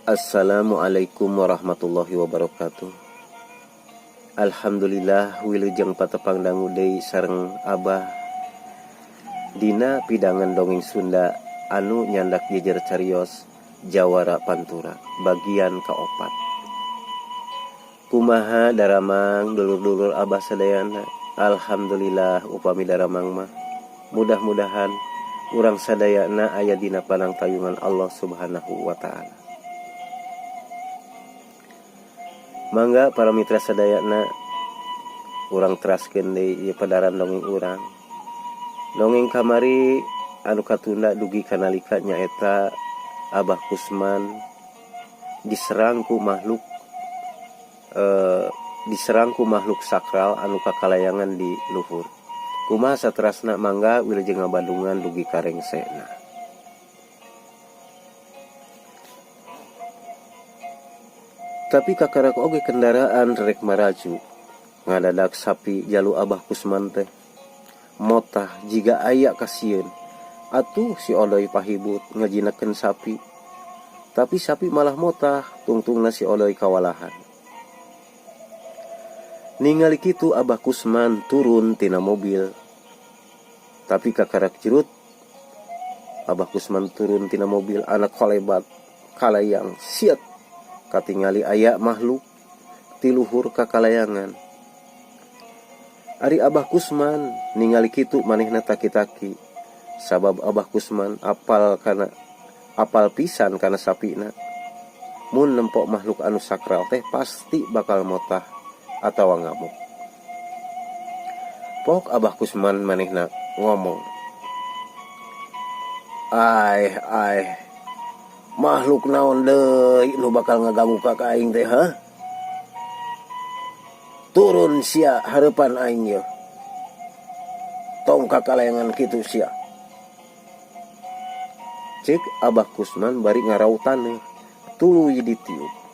Assalamualaikum warahmatullahi wabarakatuh. Alhamdulillah wilujeng patepang dangu deui sareng Abah dina pidangan dongeng Sunda anu nyandak jejer carios Jawara Pantura bagian kaopat. Kumaha daramang dulur-dulur Abah sadayana? Alhamdulillah upami daramang mah. Mudah-mudahan urang sadayana aya dina panangtayungan Allah Subhanahu wa taala. Mangga para mitra sadayana urang teraskeun deui ieu padaran dongeng urang. Dongeng kamari anu katunda dugi ka nalika nyaeta Abah Kusman diserang ku makhluk diserang ku makhluk sakral anu kakalayangan di luhur. Kumaha saterasna mangga wilujeng ngabandungan dugi ka rengsena. Tapi kakarak oge kendaraan rek maraju. Ngadadak sapi jalu Abah Kusman teh motah jiga aya kasieun. Atuh si Odoy pahibut ngajinakeun sapi. Tapi sapi malah motah tungtungna si Odoy kawalahan. Ningali kitu Abah Kusman turun tina mobil. Tapi kakarak jerut Abah Kusman turun tina mobil anak kolebat kalayang siet katingali aya makhluk ti luhur kakalayangan. Ari Abah Kusman ningali kitu manehna taki-taki sabab Abah Kusman apal kana apal pisan kana sapina. Mun nempok makhluk anu sakral teh pasti bakal motah atawa ngamuk. Pok Abah Kusman manehna ngomong, "Aih aih, makhluk naon deui nu bakal ngaganggu ka aing teh, ha? Turun sia hareupan aing ye. Tong kakalayangan kitu sia." Cek Abah Kusman bari ngarau taneuh tuluy ditiup.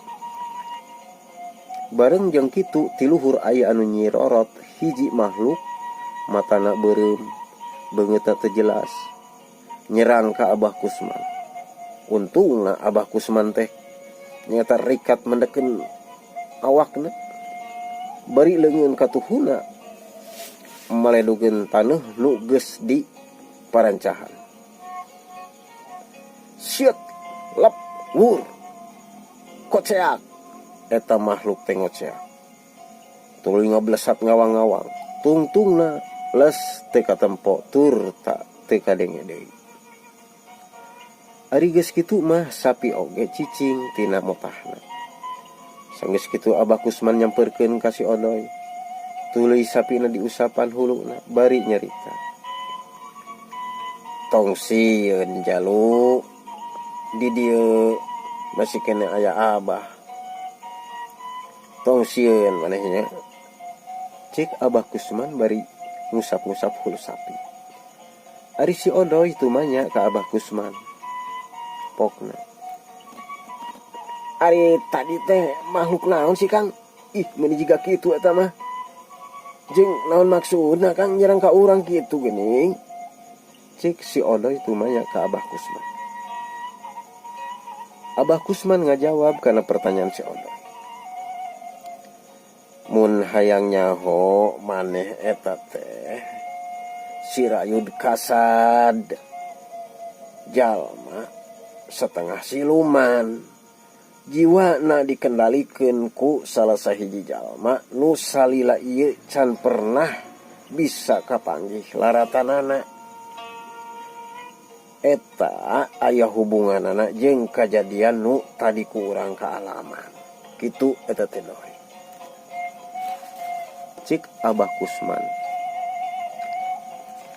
Bareng jeung kitu ti luhur aya anu nyirorot hiji makhluk matana beureum beungeutna teu jelas nyerang ka Abah Kusman. Untungna Abah Kusman teh nyata rikat mendeken awakna bari leungeun katuhuna maledugeun taneuh nu geus di parancahan. Siet lep wur koceak eta makhluk teh ngoceak. Tuluy ngablesat ngawang-ngawang. Tungtungna les teu katempo tur tak teu kadenge deui. Ari geus kitu mah sapi oge cicing tina motahna. Sanggeus kitu Abah Kusman nyamperkeun ka si Odoy. Tuluy sapina diusapan huluna bari nyarita. Tong sieun jalu di dieu masih keneh aya Abah. Tong sieun manehnya. Cek Abah Kusman bari ngusap-ngusap hulu sapi. Ari si Odoy tumanya ka Abah Kusman. Pokna. Ari tadi teh makhluk naon sih Kang? Ih, meuni jiga kitu eta mah. Jeung naon maksudna Kang nyerang ka urang kitu geuning? Cek si Odoy tumanya ka Abah Kusman. Abah Kusman ngajawab kana pertanyaan si Odoy. Mun hayang nyaho maneh eta teh si Rayud Kasad jalma setengah siluman jiwana dikendalikeun ku salah sahiji jalma nu salila ieu can pernah bisa kapanggih laratanana. Eta aya hubunganana jeung kajadian nu tadi ku urang kaalaman. Kitu eta teh Doi. Cik Abah Kusman.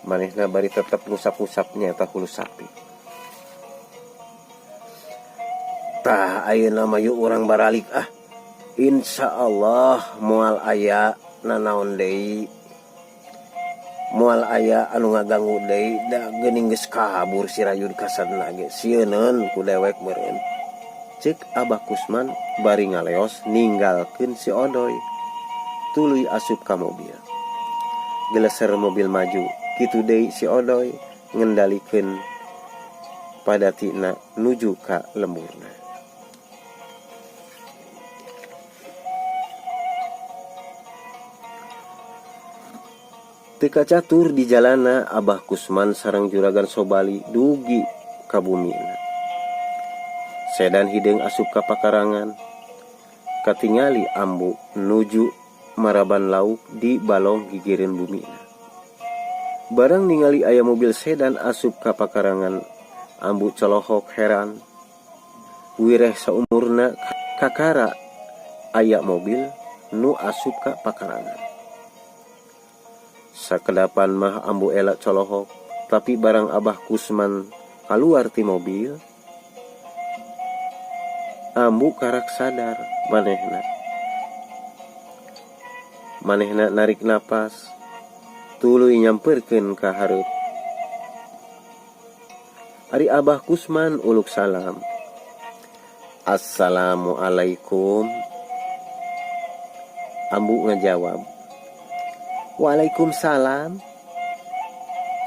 Manehna bari tetep ngusap-ngusapnya eta hulu sapi. Tah ayeuna mah yuk urang baralik ah. Insya Allah moal aya nanaon deui. Moal aya anu ngaganggu deui da geuning geus kabur si Rayud Kasadna ge sieuneun ku dewek meureun. Cek Abah Kusman bari ngaleos ninggalkeun si Odoy. Tuluy asup ka mobil. Geleser mobil maju, kitu deui si Odoy ngendalikeun padatina nuju ka lemburna. Teu kacatur di jalana Abah Kusman sareng Juragan Sobali dugi ka bumina. Sedan hideung asup ka pakarangan. Katingali Ambu nuju maraban lauk di balong gigireun bumina. Barang ningali aya mobil sedan asup ka pakarangan, Ambu colohok heran. Wireh saumurna kakara aya mobil nu asup ka pakarangan. Sakedapan mah Ambu Ela colohok, tapi barang Abah Kusman kaluar ti mobil, Ambu karak sadar manehna. Manehna narik napas, tuluy nyamperkeun ka hareup. Ari Abah Kusman uluk salam. Assalamualaikum. Ambu ngajawab, Waalaikumsalam.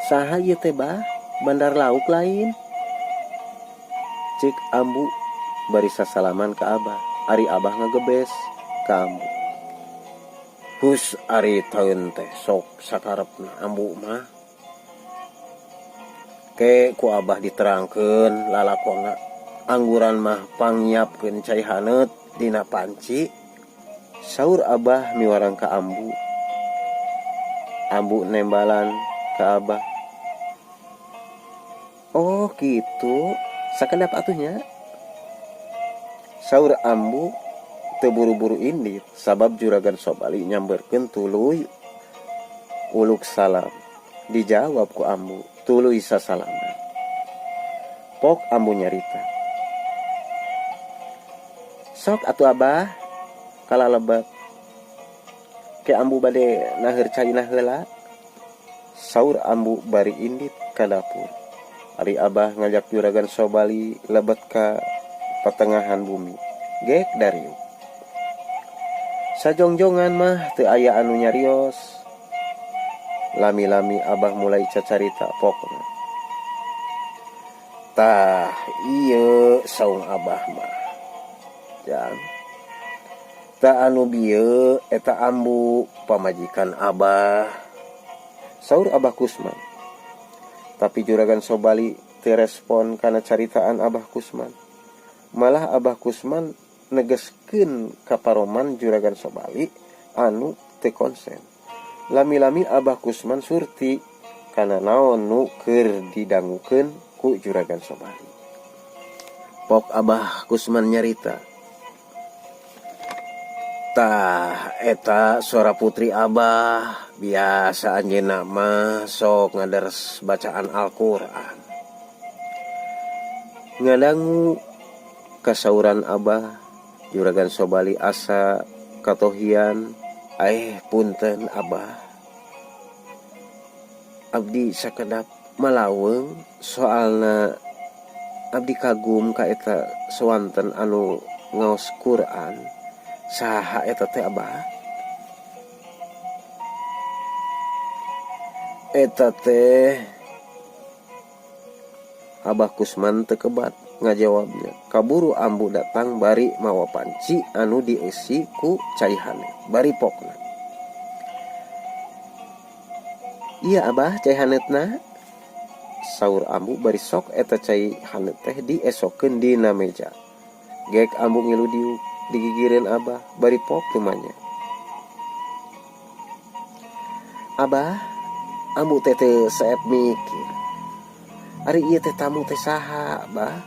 Saha ieu teh bah? Bandar lauk lain? Cek Ambu bari sasalaman ka Abah. Ari Abah ngagebes ka Ambu. Hus ari taeun teh sok sakarepna Ambu mah. Ke ku Abah diterangkeun lalakonna. Angguran mah pangnyiapkeun cai haneut dina panci. Saur Abah miwarang ka Ambu. Ambu nembalan ka Abah. Oh kitu, sakedap atuh nya. Saur Ambu teu buru-buru indit sabab Juragan Sobali nyamberkeun tuluy uluk salam. Dijawab ku Ambu tuluy sasalaman. Pok Ambu nyarita. Sok atuh Abah kalalebet. Ke Ambu bade naheur caina heula. Saur Ambu bari indit ka dapur. Ari Abah ngajak Juragan Sobali lebet ka patengahan bumi. Gek dariuk. Sajongjongan mah teu aya anu nyarios. Lami-lami Abah mulai cacarita pokna. Tah ieu saung Abah mah. Jang. Ta anu bieu eta Ambu pamajikan Abah. Saur Abah Kusman. Tapi Juragan Sobali teu respon kana caritaan Abah Kusman. Malah Abah Kusman negeskeun ka paroman Juragan Sobali anu teu konsen. Lami-lami Abah Kusman surti kana naon nu keur didangukeun ku Juragan Sobali. Pok Abah Kusman nyarita. Tah eta suara putri Abah biasa anjeunna mah sok ngadares bacaan Al-Qur'an. Ngadangu kasauran Abah Juragan Sobali asa katohian. Punten Abah. Abdi sakedap malaweng soalna abdi kagum ka eta swanten anu ngaos Quran. Saha eta teh Abah? Eta teh Abah Kusman teu kebat ngajawabnya. Kaburu Ambu datang bari mawa panci anu dieusi ku cai haneut bari pokna. Iya Abah cai haneutna. Saur Ambu bari sok eta cai haneut teh diesokeun dina meja. Gek Ambu ngilu diuk digigireun Abah bari pok tumanya. Abah, Ambu teh teu seep mikir. Ari ieu teh tamu teh saha, Abah?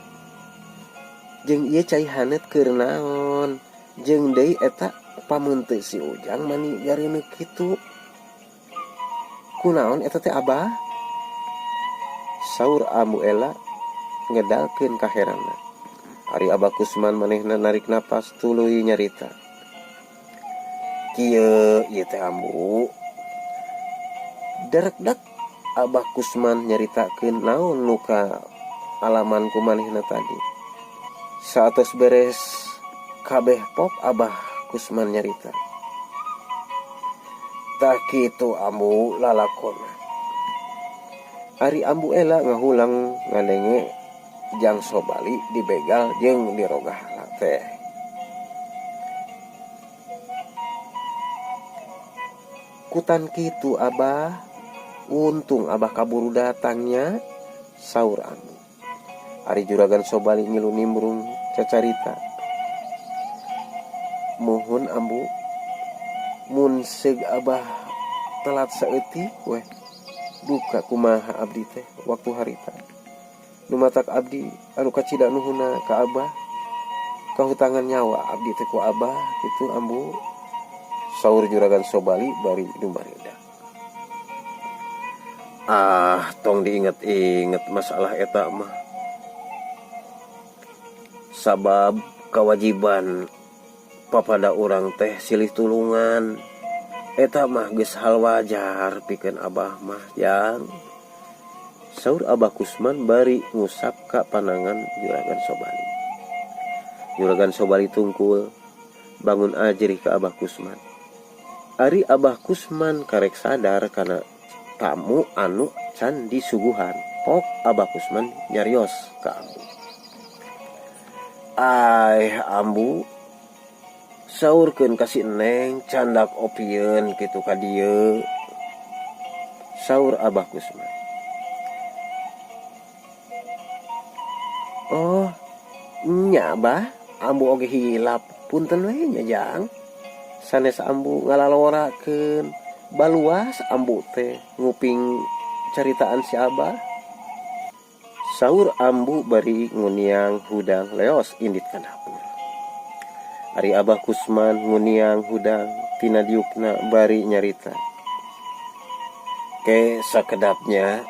Jeung ieu cai haneut keur naon? Jeung deui eta pameunteuk si Ujang mani gareuneuh kitu. Kunaon eta teh Abah? Saur Ambu Ela ngedalkeun kaheranna. Ari Abah Kusman manehna narik napas tuluy nyarita. Kieu ieu teh Ambu. Darekdak Abah Kusman nyaritakeun naon nu ka alaman ku manehna tadi. Saatos beres kabeh pok Abah Kusman nyarita. Tah kitu Ambu lalakonna. Ari Ambu Ela ngahulang ngadenge Jang Sobali dibegal jeung dirogahala teh. Kutan kitu Abah. Untung Abah kaburu datang nya, saur Ambu. Ari Juragan Sobali ngilu nimbrung cacarita. Muhun Ambu, mun seug Abah telat saeutik weh, duka kumaha abdi teh waktu harita. Nu matak abdi anu kacida nuhunna ka Abah, kahutangan nyawa abdi teh ku Abah kitu Ambu, saur Juragan Sobali bari dumareda. Ah, tong diinget-inget masalah eta mah. Sabab kawajiban papada urang teh silih tulungan. Eta mah geus hal wajar pikeun Abah mah, Jang. Saur Abah Kusman bari ngusap ka panangan Juragan Sobali. Juragan Sobali tungkul bangun ajrih ka Abah Kusman. Ari Abah Kusman karek sadar kana tamu anu can disuguhan. Pok Abah Kusman nyarios ka Ambu. Aih Ambu, saurkeun ka si Neng candak opieun kitu ka dieu. Saur Abah Kusman. Oh, nya Bah, Ambu oge hilap, punten we nya Jang. Sanes Ambu ngalalorakeun, baluas Ambu teh nguping caritaan si Abah. Saur Ambu bari nguniang hudang leos indit ka dapur. Ari Abah Kusman nguniang hudang tina diukna bari nyarita. Ke sakedapnya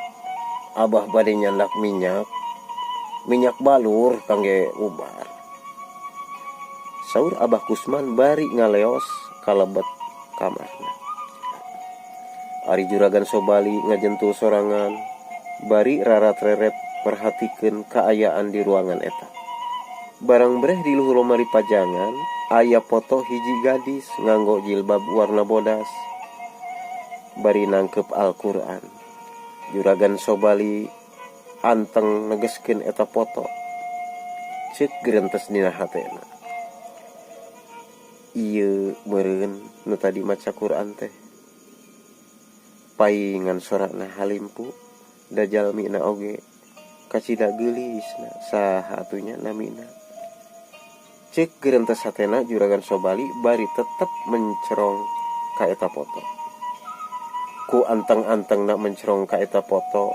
Abah bade nyandak minyak, minyak balur kangge ubar. Saur Abah Kusman bari ngaleos kalebet kamarna. Ari Juragan Sobali ngajentul sorangan bari rarat-reret perhatikeun kaayaan di ruangan eta. Barang breh di luhur lomari pajangan aya foto hiji gadis nganggo jilbab warna bodas bari nangkep Al-Qur'an. Juragan Sobali anteng negeskeun eta foto. Ceuk gerentes dina hatena. Ieu meureun nu tadi maca Qur'an teh. Paingan sorana halimpu da jalmina oge kacida geulisna saha atuh nya namina. Ceuk gerentes hatena Juragan Sobali bari tetep mencerong ka eta foto. Ku anteng-antengna mencerong ka eta foto.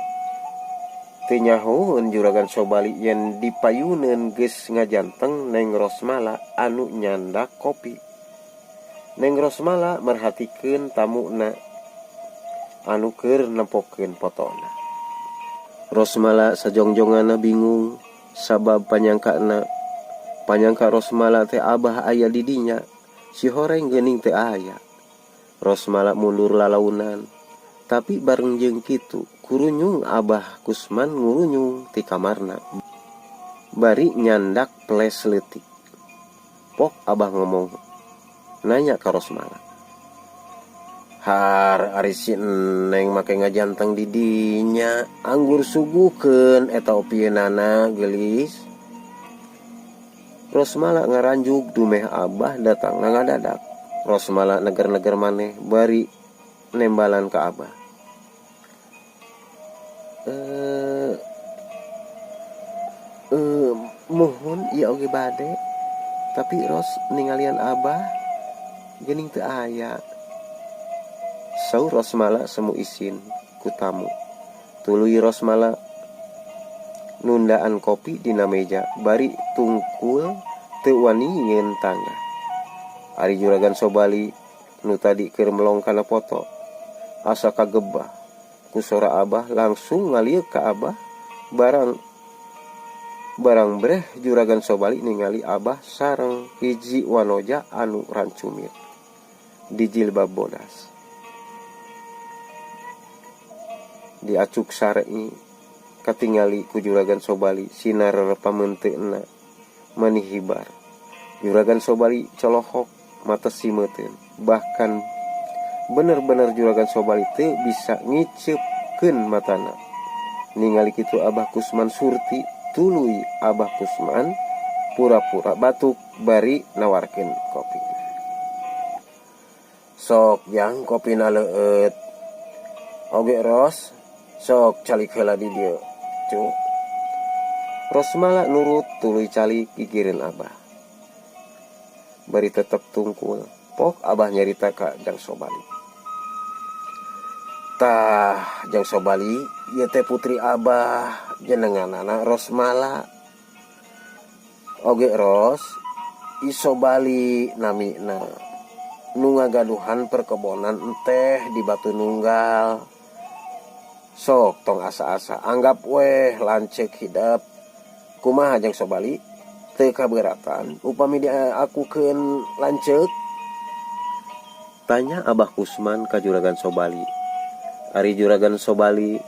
Teu nyahoeun Juragan Sobali yen dipayuneun geus ngajanteng Neng Rosmala anu nyandak kopi. Neng Rosmala merhatikeun tamuna anu keur nempokeun fotona. Rosmala sajongjonganna bingung sabab panyangkana panyangka Rosmala teh Abah aya di dinya, si horeng geuning teu aya. Rosmala mundur lalaunan, tapi bareng jeung kitu kurunyung Abah Kusman ngurunyung ti kamarna bari nyandak flash leutik. Pok Abah ngomong nanya ka Rosmala. Har ari si Neng make ngajanteng di dinya, anggur suguhkeun eta opieunana geulis. Rosmala ngaranjug dumeh Abah datangna ngadadak. Rosmala neger-neger maneh bari nembalan ka Abah. Muhun ieu oge bade, tapi Ros ningalian Abah geuning teu aya. Saur Rosmala semu isin ku tamu. Tuluy Rosmala nundaan kopi dina meja bari tungkul teu wani nyieun tangga. Ari Juragan Sobali nu tadi keur melong kana foto asa kagebah ku sora Abah langsung ngalieuk ka Abah. Barang barang breh Juragan Sobali ningali Abah sareng hiji wanoja anu rancumit di jilbab bodas. Diacuk sarei katingali ku Juragan Sobali sinar pameunteuna mani hibar. Juragan Sobali colohok mata simeuteun. Bahkan bener-bener Juragan Sobali teu bisa ngiceupkeun matana. Ningali kitu Abah Kusman surti, tuluy Abah Kusman pura-pura batuk bari nawarkeun kopi. Sok jang kopina leueut. Oge Ros, sok calik heula di dieu, cu. Rosmala nurut tuluy calik gigireun Abah. Bari tetep tungkul, pok Abah nyarita ka Jang Sobali. Tah, Jang Sobali, ieu teh putri Abah, jenenganana Rosmala. Oge Ros, Isobali namina. Nu ngagaduhan perkebonan enteh di Batu Nunggal. Sok tong asa-asa, anggap weh lanceuk hidep. Kumaha Jang Sobali? Teu kaberatan upami diakukeun lanceuk? Tanya Abah Kusman ka Juragan Sobali. Ari Juragan Sobali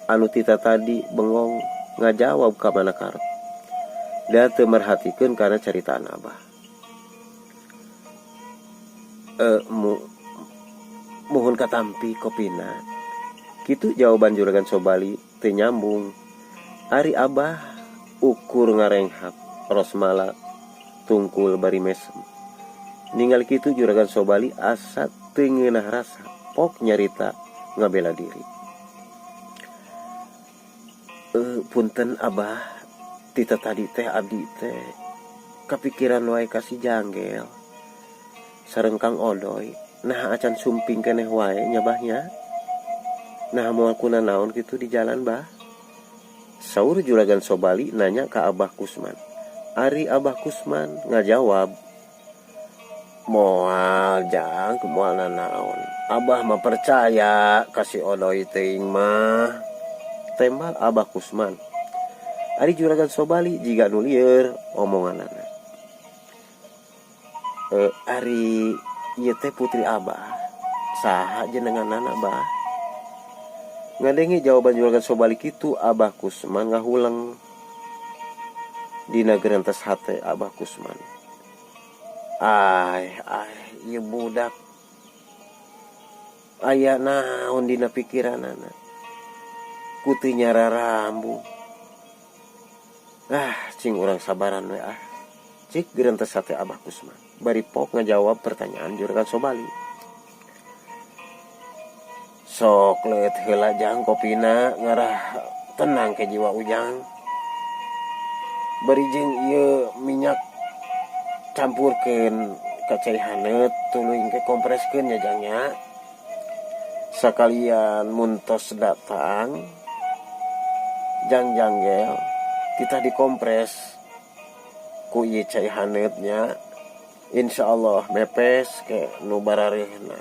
anu tita tadi bengong ngajawab ka mana karep. Da teu merhatikeun kana caritaan Abah. E, muhun katampi kopina. Kitu jawaban Juragan Sobali teu nyambung. Ari Abah ukur ngarenghap Rosmala tungkul bari mesem. Ningali kitu Juragan Sobali asa teu ngeunah rasa pok nyarita ngabela diri. E, punten Abah, tita tadi teh abdi teh kapikiran wae ka si Janggel sareng Kang Odoy. Nah, acan sumping keneh wae nya Bah nya. Nah, moal kunanaon kitu di jalan, Bah? Saur Juragan Sobali nanya ka Abah Kusman. Ari Abah Kusman ngajawab, "Moal, Jang, moal nanaon. Abah mah percaya ka si Odoy teuing mah." Tembal Abah Kusman. Ari Juragan Sobali jiga nu lieur omonganana. E, ari ieu teh putri Abah. Saha jenenganana, Bah? Ngadenge jawaban Juragan Sobali kitu Abah Kusman ngahuleng. Dina gerentes hate Abah Kusman. Ai, ai, ieu budak aya naon dina pikiranana. Ku teu nyararambung. Ah, cing urang sabaran we ah. Cik gerentes hate Abah Kusman. Bari pok ngajawab pertanyaan Juragan Sobali. Sok leueut heula, Jang, kopina ngarah tenang ke jiwa Ujang. Bari jeung ieu minyak campurkeun ka cai haneut tuluy engke kompreskeun nya, Jang, nya. Sakalian mun tos datang Jang Janggel kita dikompres ku ieu cai haneut nya. Insyaallah mepes ke nu barareuhna.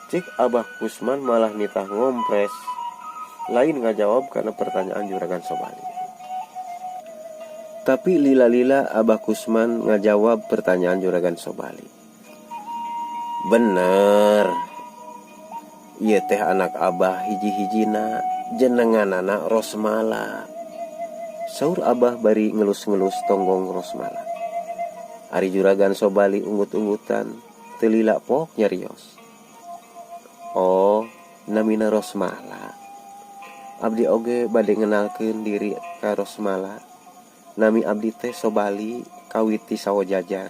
Cik Abah Kusman malah nitah ngompres lain ngajawab karena pertanyaan Juragan Sobali. Tapi lila-lila Abah Kusman ngajawab pertanyaan Juragan Sobali. Bener. Ieu teh anak Abah hiji-hijina, jenenganana Rosmala. Saur Abah bari ngelus-ngelus tonggong Rosmala. Ari Juragan Sobali unggut-unggutan teu lila pok nyarios. Oh, namina Rosmala. Abdi oge bade ngenalkeun diri ka Rosmala. Nami abdi teh Sobali kawit ti Sawojajar.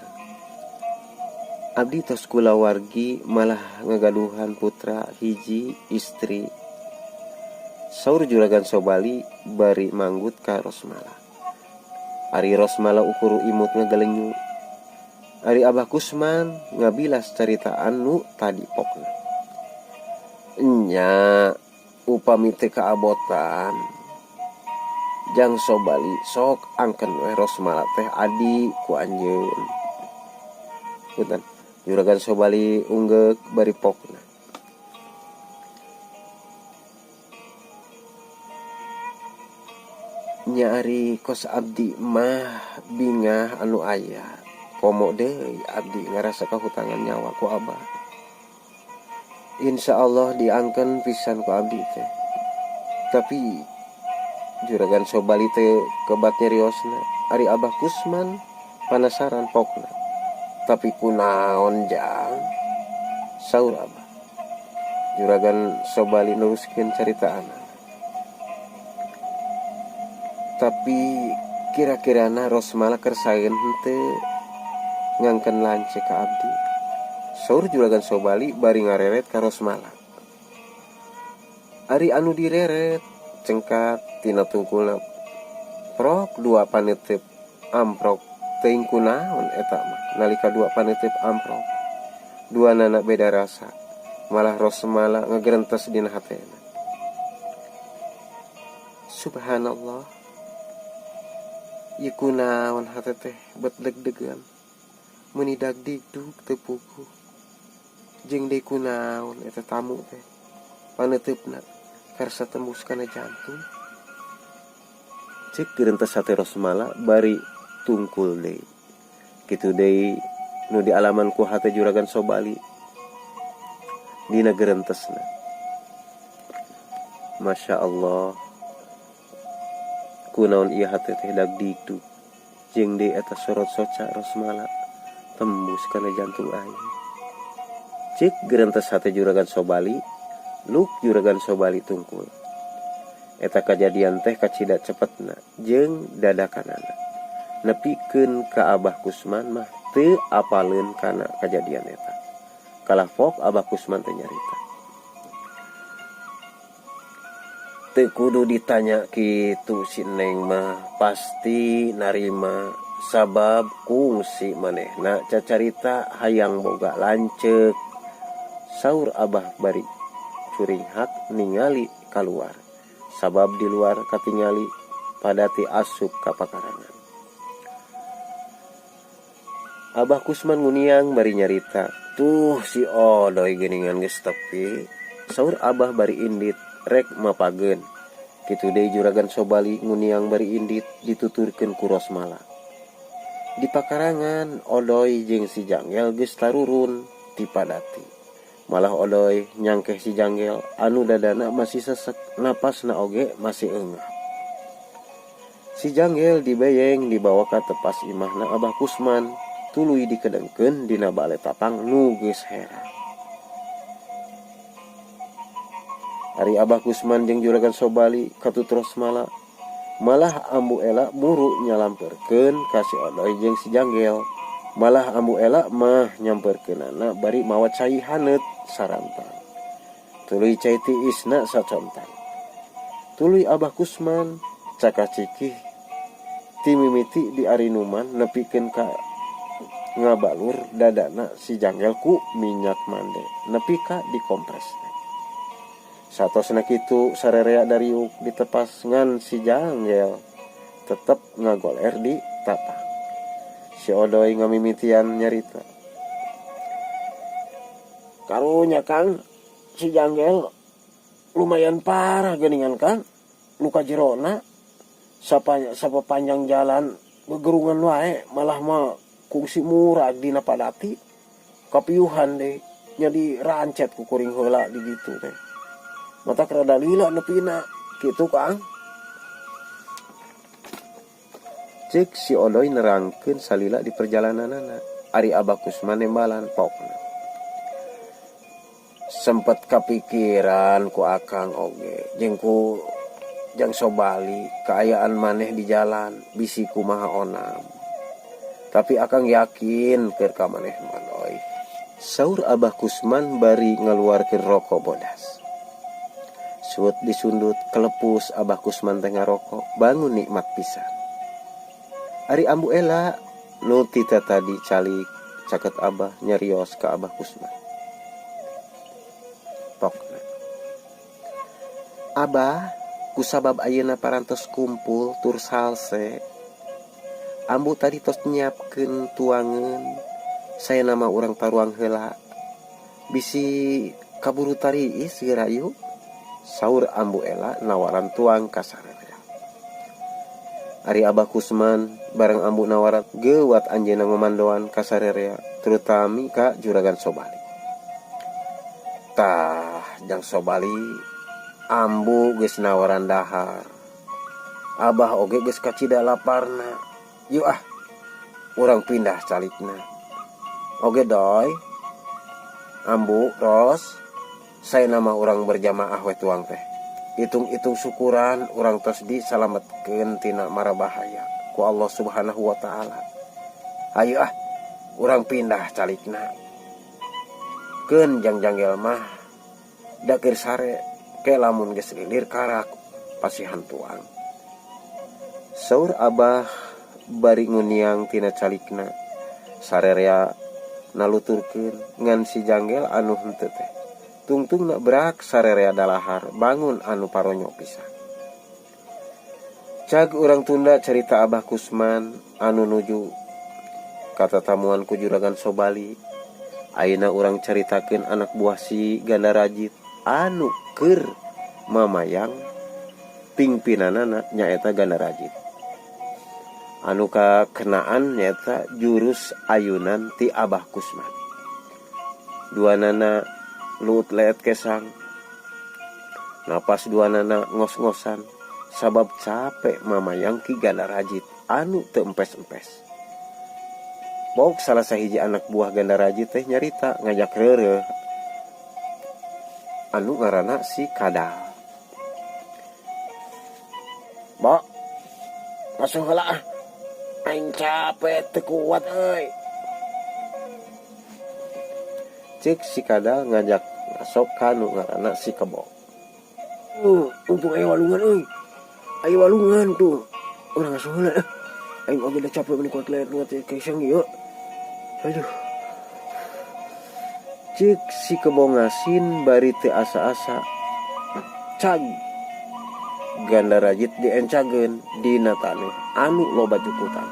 Abdi tos kulawargi malah ngagaduhan putra hiji istri. Saur Juragan Sobali bari manggut ka Rosmala. Ari Rosmala ukur imut ngagelenyu. Ari Abah Kusman ngabilas caritaan nu tadi pokna. Enya, upami teu kaabotan Jang Sobali sok angken we Rosmala teh adi ku anjeun. Punten. Juragan Sobali unggeuk bari pokna. Nya ari kos abdi mah bingah anu aya. Komo deui abdi ngarasa kahutangan nyawa ku Abah. Insya Allah diangken pisan ku abdi teh. Tapi Juragan Sobali teh kebat nyariosna. Ari Abah Kusman panasaran pokna. Tapi kunaon, Jang? Saur Abah. Juragan Sobali neruskeun caritaanana. Tapi kira-kirana Rosmala kersaeun henteu ngangken lanceuk ka abdi? Saur Juragan Sobali bari ngareret ka Rosmala. Ari anu direret cengkat tina tungkulna prok dua panetep amprok teuing kunaon eta mah nalika dua panetep amprok duanana beda rasa malah Rosmala ngagerentes dina hatena. Subhanallah ieu kunaon hate teh bet deg-degan meuni dagdigdug teu puguh jeung deui kunaon eta tamu teh paneuteup-na karsa tembus kana jantung. Cek gerentes hate Rosmala bari tungkul deui. Kitu deui nu dialaman ku hate Juragan Sobali dina gerentesna. Masya Allah kunaon ieu hate teh dagdigdug jeung deui eta sorot soca Rosmala tembus kana jantung aing. Cek gerentes hate Juragan Sobali luk Juragan Sobali tungkul. Eta kajadian teh kacida cepetna jeung dadakanana. Nepikeun ka Abah Kusman mah teu apaleun kana kajadian eta. Kalah pok Abah Kusman teh nyarita. Teu kudu ditanya kitu si Neng mah pasti narima sabab kungsi manehna cacarita hayang boga lanceuk. Saur Abah bari curinghak ningali kaluar sabab di luar katingali padati asup ka pakarangan. Abah Kusman nguniang bari nyarita, "Tuh si Odoy geuningan geus tepi." Saur Abah bari indit rek mapageun. Kitu deui Juragan Sobali nguniang bari indit dituturkeun ku Rosmala. Di pakarangan Odoy jeung si Janggel geus tarurun ti padati. Malah Odoy nyangkeh si Janggel anu dadana masih sesek, napasna oge masih eungap. Si Janggel dibeyeng dibawa ka tepas imahna Abah Kusman, tuluy dikedengkeun dina bale tapang nu geus herang. Ari Abah Kusman jeung Juragan Sobali katut Rosmala, malah Ambu Ela muru nyalamperkeun ka si Odoy jeung si Janggel. Malah Ambu Ela mah nyamperkeunana bari mawa cai haneut sarantang. Tuluy cai tiisna sacontan. Tuluy Abah Kusman cakacikih ti mimiti diarinuman nepikeun ka ngabalur dadana si Janggel ku minyak mande nepi ka dikompresna. Satosna kitu sarerea dariuk ditepas ngan si Janggel tetep ngagoler di tapang. Si Odoy ngamimitian nyarita. Karunya Kang, si Janggel lumayan parah geuningan Kang. Luka jerona sapa panjang jalan gegerungan wae malah mah kungsi murag dina padati kapiuhan deh jadi rancet ku kuring heula di ditu teh. Matak rada lila nepina kitu Kang. Cek si Odoy nerangkeun salila di perjalananana. Ari Abah Kusman nembalan pokna. Sempet kapikiran ku akang oge jeung ku Jang Sobali kaayaan maneh di jalan bisi kumaha onam. Tapi akang yakin keur ka maneh mah Doy. Saur Abah Kusman bari ngaluarkeun rokok bodas. Suut disundut kelepus Abah Kusman teh ngarokok bangun nikmat pisan. Ari Ambu Ela nu ti tadi calik caket Abah nyarios ka Abah Kusman. Pokna. Abah kusabab ayeuna parantos kumpul tur salse. Ambu tadi tos nyiapkeun tuangeun saena mah urang taruang heula. Bisi kaburu tariis geura yuk. Saur Ambu Ela nawaran tuang ka sarerea. Ari Abah Kusman bareng Ambu nawaran geuwat anjeunna ngomandoan ka sarerea terutami ka Juragan Sobali. Tah Jang Sobali Ambu geus nawaran dahar. Abah oge geus kacida laparna. Yuk ah urang pindah calikna. Oge Doy. Ambu Ros saena mah urang berjamaah we tuang teh. Hitung-hitung syukuran urang tos disalametkeun tina mara bahaya ku Allah Subhanahu wa taala. Ayo ah urang pindah calikna. Keun Jang Janggel mah da keur sare Ke lamun geus lilir karak pasihan tuang. Saur Abah bari nguniang tina calikna sarerea naluturkeun ngan si Janggel anu henteu teh. Tungtungna brak sarerea dalahar bangun anu paronyo pisan. Cag urang tunda carita Abah Kusman anu nuju katatamuan ku Juragan Sobali. Ayeuna urang caritakeun anak buah si Gandarajit anu keur mamayang pingpinanana nyaeta Gandarajit. Anu kakenaan nyaeta jurus ayunan ti Abah Kusman. Duanana luut leet kesang. Napas duanana ngos-ngosan sabab capek mamayang Ki Gandarajit anu teu empes-empes. Bok salah sahiji anak buah Gandarajit teh nyarita ngajak reureuh anu ngaranna si Kadal. Bok, ngasuh heula ah. Aing capek teu kuat euy. Cek si Kadal ngajak ngasok ka nu ngaranna si Kebo. Untung aya walungan euy. Aya walungan tuh. Urang ngasuh heula ah. Aing oge da capek meni kuat leet luat keseng ieu. Aduh. Cek si Kebo ngasin bari teu asa-asa. Cag Gandarajit diencageun dina taneuh anu loba jukutan.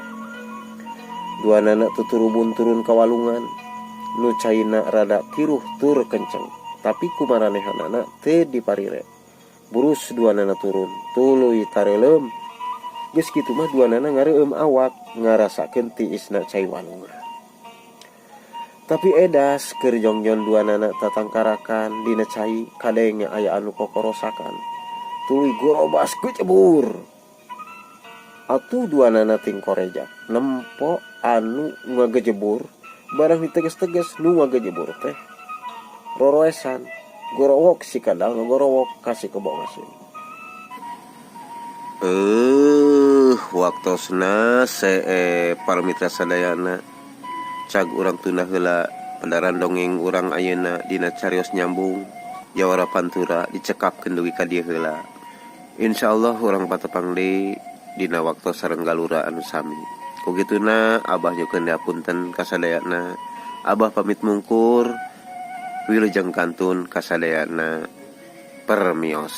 Duanana tuturubun turun ka walungan. Nu caina rada kiruh tur kenceng, tapi kumaranehanana teu diparire. Burus duanana turun, tuluy tareleum. Geus kitu mah duanana ngareueum awak ngarasakeun tiisna cai walungan. Tapi edas keur jongjon duanana tatangkarakan dina cai kadenge aya anu kokorosakan. Tuluy gorobas kecebur. Atuh duanana tingkoreja nempo anu ngagejebur barang diteges-teges nu ngagejebur teh roroesan gorowok si Kadal ngagorowok ka si Kebo ngasin. Waktosna see para mitra sadayana cag urang tunda heula pandaran dongeng urang ayeuna dina carios nyambung jawara pantura dicekapkeun dugi ka dieu heula. Insyaallah urang patepang deui dina waktos sareng galura anu sami. Ku kituna Abah nyukeun diapunten ka sadayana. Abah pamit mungkur. Wilujeng kantun ka sadayana. Permios.